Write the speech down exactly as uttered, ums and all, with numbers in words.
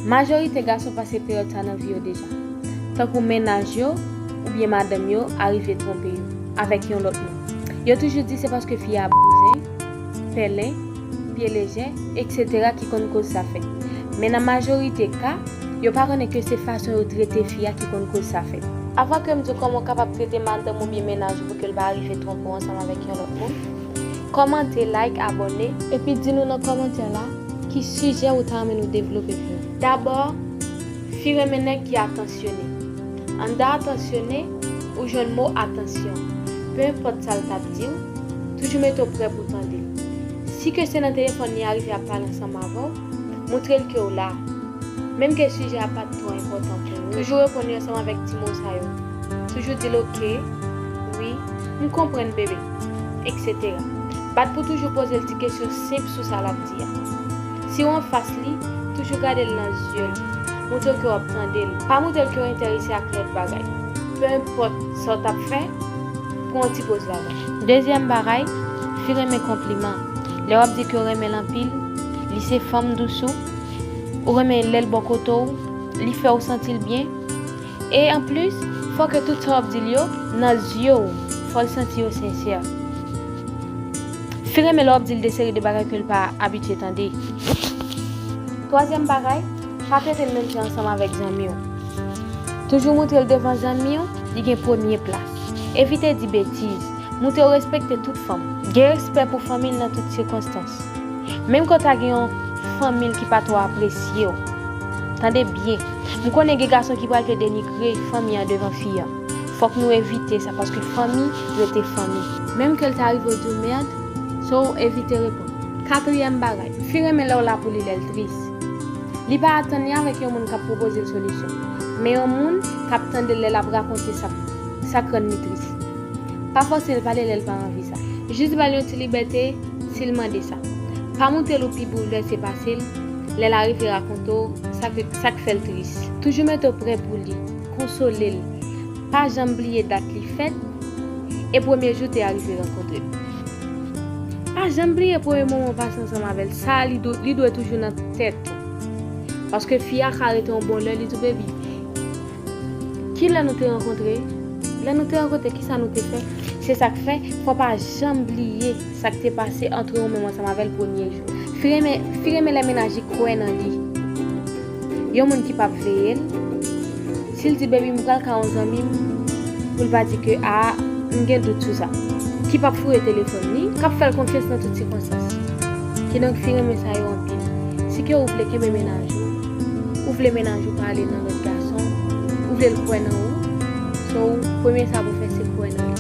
Majorite gason pase peryòd sa nan vi yo deja. Tankou mennaj yo oubyen madanm yo arive twonpe yo avèk yon lòt moun. Yo toujou di se paske fi a bouzen, pèlen, pye lejè, etsetera ki konn koz sa fèt. Men nan majorite ka, yo pa konnen ke se fason yo trete fi a ki konn koz sa fèt. Avan ke m di w kòman w kapab trete madanm oubyen mennaj ou pou ke l pa rive twonpe w ansanm avèk yon lòt moun, kòmante, like, abòne, epi di nou nan kòmantè la ki sijè ou ta renmen nou devlope pou nou. Dabò, fi renmen nèg ki atansyone. Anndan atansyone, ou jwenn mo atansyon. Penenpòt sa l t ap di w, toujou mete w prè pou tande l. Si ke se nan telefòn li arive ap pale ansanm avè w, moutre l ke w la. Menm ke sijè a pa t twò enpòtan pou ou, toujou reponn li ansanm avèk ti mo sa yo. Toujou di l oke, wi, m konprann bebe, etsetera. Bat pou toujou poze l ti kesyon senp sou sa l ap di a. Si w anfas li, toujou gade l nan zye li. Montre w ke w ap tande l. Pa montre l ke w enterese ak lòt bagay. Penenpòt sa w t ap fè, pran yon ti poz ladan. Dezyèm bagay, fi renmen konpliman. Lè w ap di ke w renmen l anpil, li se fanm dous ou, ou renmen lè l bò kote w, li fè w santi l byen. E anplis, fò ke tout sa w ap di l yo, nan zye w, fò l santi yo sensè. Fi renmen lè w ap di l de seri de bagay ke l pa abitye tande. Twazyèm bagay, pa trete l menm jan ansanm avèk zanmi w. Toujou moutre l devan zanmi w, li gen premye plas. Evite di betiz. Montre w respekte tout fanm. Gen respè pou fanmi l nan tout sikonstans. Menm ke w ta gen yon fanmi l ki pa twò apresye w. Tande byen. M konnen gen gason ki pral vle denigre fanmi an devan fi an. Fòk nou evite sa, paske fanmi rete fanmi. Menm ke l ta rive w di w mèd, so w evite reponn. Katriyèm bagay, fi renmen lè w la pou li lè l tris. Li pa atann li avèk yon moun k ap pwopoze l solisyon, men yon moun k ap tande l lè l ap rakonte sa, sa k rann li tris. Pa fòse l pale lè l pa anvi sa. Jis ba l yon ti libète si l mande sa. Pa montre l ou pi boulvèse pase l lè l arive rakonte w sa k, sa k fè l tris. Toujou mete w prè pou li, konsole l. Pa janm bliye dat li fèt e premye jou te arive rankontre l. Pa janm bliye premye moman w pase ansanm avè l. Sa a, li dwe, li dwe toujou nan tèt ou. Paske fi a ka rete yon bon lè, li di w, baby, kilè nou te rankontre? Lè nou te rankontre, kisa nou te fè? Se sa k fè, fò pa janm bliye sa k te pase ant ou menm ansanm avè l premye jou. Fi renmen, fi renmen lè mennaj li kwè nan li. Yon moun ki p ap veye l. Si l di, baby, m pral ka yon zanmi m, pou l pa di ke, a, m gen dout sou sa. Ki p ap fouye telefòn li, k ap fè l konfyans nan tout sikonstans. Kidonk, fi renmen sa yo anpil. Si ke ou vle kenbe mennaj ou, ou vle mennaj ou pa ale nan lòt gason, ou vle l kwè nan ou, so, premye sa pou fè, se kwè nan li.